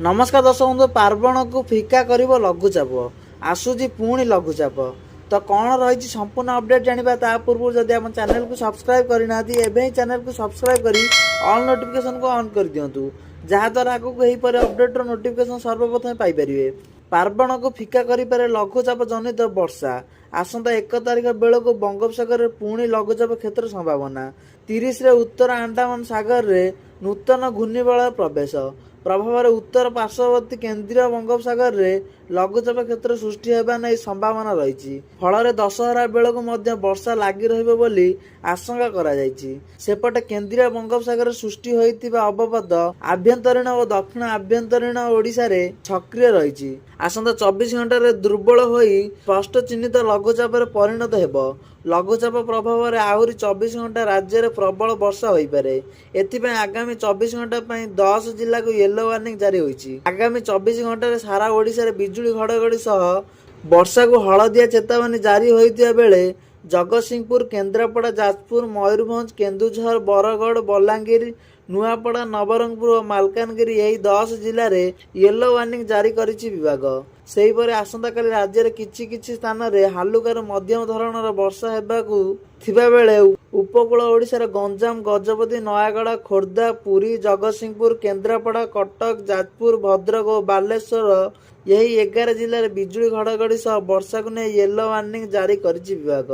ନମସ୍କାର ଦର୍ଶକ ବନ୍ଧୁ, ପାର୍ବଣକୁ ଫିକା କରିବ ଲଘୁଚାପ। ଆସୁଛି ପୁଣି ଲଘୁଚାପ। ତ କ'ଣ ରହିଛି ସମ୍ପୂର୍ଣ୍ଣ ଅପଡେଟ୍ ଜାଣିବା। ତା ପୂର୍ବରୁ ଯଦି ଆମ ଚ୍ୟାନେଲକୁ ସବସ୍କ୍ରାଇବ୍ କରିନାହାନ୍ତି, ଏବେ ହିଁ ଚ୍ୟାନେଲକୁ ସବସ୍କ୍ରାଇବ୍ କରି ଅଲ୍ ନୋଟିଫିକେସନକୁ ଅନ୍ କରିଦିଅନ୍ତୁ, ଯାହାଦ୍ୱାରା ଆଗକୁ ଏହିପରି ଅପଡେଟ୍ର ନୋଟିଫିକେସନ ସର୍ବପ୍ରଥମେ ପାଇପାରିବେ। ପାର୍ବଣକୁ ଫିକା କରିପାରେ ଲଘୁଚାପ ଜନିତ ବର୍ଷା। ଆସନ୍ତା 1 ତାରିଖ ବେଳକୁ ବଙ୍ଗୋପସାଗରରେ ପୁଣି ଲଘୁଚାପ କ୍ଷେତ୍ର ସମ୍ଭାବନା। 30ରେ ଉତ୍ତର ଆଣ୍ଡାମାନ ସାଗରରେ ନୂତନ ଘୂର୍ଣ୍ଣିବଳୟ ପ୍ରବେଶ ପ୍ରଭାବରେ ଉତ୍ତର ପାର୍ଶ୍ୱବର୍ତ୍ତୀ କେନ୍ଦ୍ରୀୟ ବଙ୍ଗୋପସାଗରରେ ଲଘୁଚାପ କ୍ଷେତ୍ର ସୃଷ୍ଟି ହେବା ନେଇ ସମ୍ଭାବନା ରହିଛି। ଫଳରେ ଦଶହରା ବେଳକୁ ମଧ୍ୟ ବର୍ଷା ଲାଗି ରହିବ ବୋଲି ଆଶଙ୍କା କରାଯାଇଛି। ସେପଟେ କେନ୍ଦ୍ରୀୟ ବଙ୍ଗୋପସାଗରରେ ସୃଷ୍ଟି ହୋଇଥିବା ଅବପାତ ଆଭ୍ୟନ୍ତରୀଣ ଓ ଦକ୍ଷିଣ ଆଭ୍ୟନ୍ତରୀଣ ଓଡ଼ିଶାରେ ସକ୍ରିୟ ରହିଛି। ଆସନ୍ତା 24 ଘଣ୍ଟାରେ ଦୁର୍ବଳ ହୋଇ ସ୍ପଷ୍ଟ ଚିହ୍ନିତ ଲଘୁଚାପରେ ପରିଣତ ହେବ। ଲଘୁଚାପ ପ୍ରଭାବରେ ଆହୁରି 24 ଘଣ୍ଟା ରାଜ୍ୟରେ ପ୍ରବଳ ବର୍ଷା ହୋଇପାରେ। ଏଥିପାଇଁ ଆଗାମୀ 24 ଘଣ୍ଟା ପାଇଁ 10 ଜିଲ୍ଲାକୁ ୟେଲୋ ୱାର୍ଣ୍ଣିଂ ଜାରି ହୋଇଛି। ଆଗାମୀ 24 ଘଣ୍ଟାରେ ସାରା ଓଡ଼ିଶାରେ ବିଜୁଳି ଘଡ଼ଘଡ଼ି ସହ ବର୍ଷାକୁ ହଳଦିଆ ଚେତାବନୀ ଜାରି ହୋଇଥିବା ବେଳେ ଜଗତସିଂହପୁର, କେନ୍ଦ୍ରାପଡ଼ା, ଯାଜପୁର, ମୟୂରଭଞ୍ଜ, କେନ୍ଦୁଝର, ବରଗଡ଼, ବଲାଙ୍ଗୀର, ନୂଆପଡ଼ା, ନବରଙ୍ଗପୁର ଓ ମାଲକାନଗିରି ଏହି 10 ଜିଲ୍ଲାରେ ୟେଲୋ ୱାର୍ଣ୍ଣିଂ ଜାରି କରିଛି ବିଭାଗ। ସେହିପରି ଆସନ୍ତାକାଲି ରାଜ୍ୟରେ କିଛି କିଛି ସ୍ଥାନରେ ହାଲୁକାରୁ ମଧ୍ୟମ ଧରଣର ବର୍ଷା ହେବାକୁ ଥିବାବେଳେ ଉପକୂଳ ଓଡ଼ିଶାର ଗଞ୍ଜାମ, ଗଜପତି, ନୟାଗଡ଼, ଖୋର୍ଦ୍ଧା, ପୁରୀ, ଜଗତସିଂହପୁର, କେନ୍ଦ୍ରାପଡ଼ା, କଟକ, ଯାଜପୁର, ଭଦ୍ରକ ଓ ବାଲେଶ୍ୱର ଏହି 11 ଜିଲ୍ଲାରେ ବିଜୁଳି ଘଡ଼ଘଡ଼ି ସହ ବର୍ଷାକୁ ନେଇ ୟେଲୋ ୱାର୍ଣ୍ଣିଂ ଜାରି କରିଛି ବିଭାଗ।